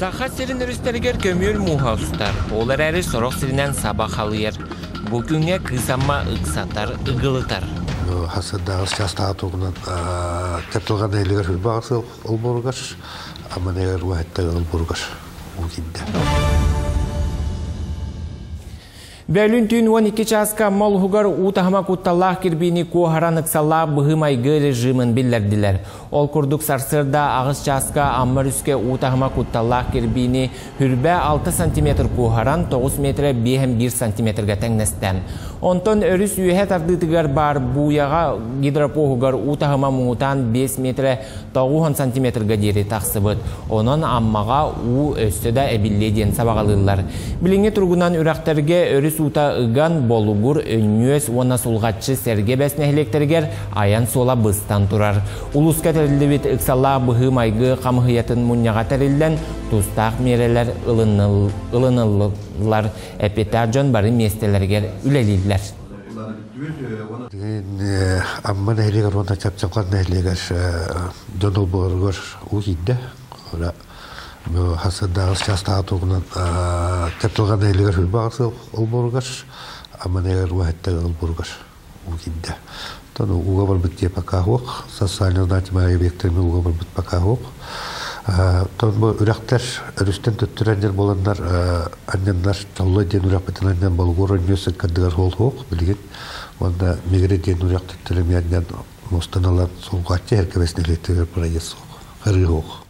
Саха сирин өрүстэригэр көмүөл мууһа устар, ол эрээри сорох сиринэн саба халыйар. Бу күҥҥэ Кыыс Амма ыксатар, ыгылытар. Хасырдааҕы чаастааҕы туһунан Чапчылҕан нэһилиэгэр Хүрбаҕа сыл олбуоругар, Амма нэһилиэгэр Уһаттан олбуоругар уу киирдэ. Бөлүн түүн 12 чааска Амма улуһугар уу таһыма кутталлаах кирбиини куоһаран ыксаллаах быһыы-майгы режимин биллэрдилэр. Ол курдук сарсыарда 8 чааска Амма өрүскэ уу таһыма кутталлаах кирбиини хүрбэ 6 сантиметр куоһаран 9 метрэ 5,1 сантиметрга тэҥнэстэ. Онтон өрүс үөһэ тардыытыгар баар Бууйаҕа гидропоһугар уу таһыма муҥутаан 5 метрэ 90 сантиметрга диэри тахсыбыт. Онон Аммаҕа уу өссө да эбиллиэ диэн сабаҕалыыллар. Билиҥҥи туругунан үрэхтэргэ өрүс уута ыган, Болугур, Өнньүөс уонна Сулҕаччы Сэргэ Бэс нэһилиэктэригэр айан суола быстан турар. Улууска тэриллибит ыксаллаах быһыы-майгы хамыһыйатын мунньаҕа тэриллэн, тустаах миэрэлэр ылыныллар. Эппиэттээх дьон бары миэстэлэригэр үлэлииллэр. Амма нэһилиэгэр уонна Чапчылҕан нэһилиэгэр дьон олбуоругар уу киирдэ. Хасырдааҕы чаастааҕы туһунан Чапчылҕан нэһилиэгэр Хүрбаҕа сыл олбуоругар, Амма нэһилиэгэр Уһаттан олбуоругар уу киирдэ. Оттон ууга барбыт дьиэ пока суох, социально значимай объектарга ууга барбыт пока суох. Оттон бу үрэхтэр өрүстэн төттөрү анньар буоланнар анньаннар Толлой диэн үрэхпитин анньан Болугур онньуо сыккардыгар суол суох билигин. Уонна Мигри диэн үрэх төттөрү эмиэ анньан мустан ылан Сулҕаччы Эркэбэс нэһилиэктэригэр проезд суох, харыы суох.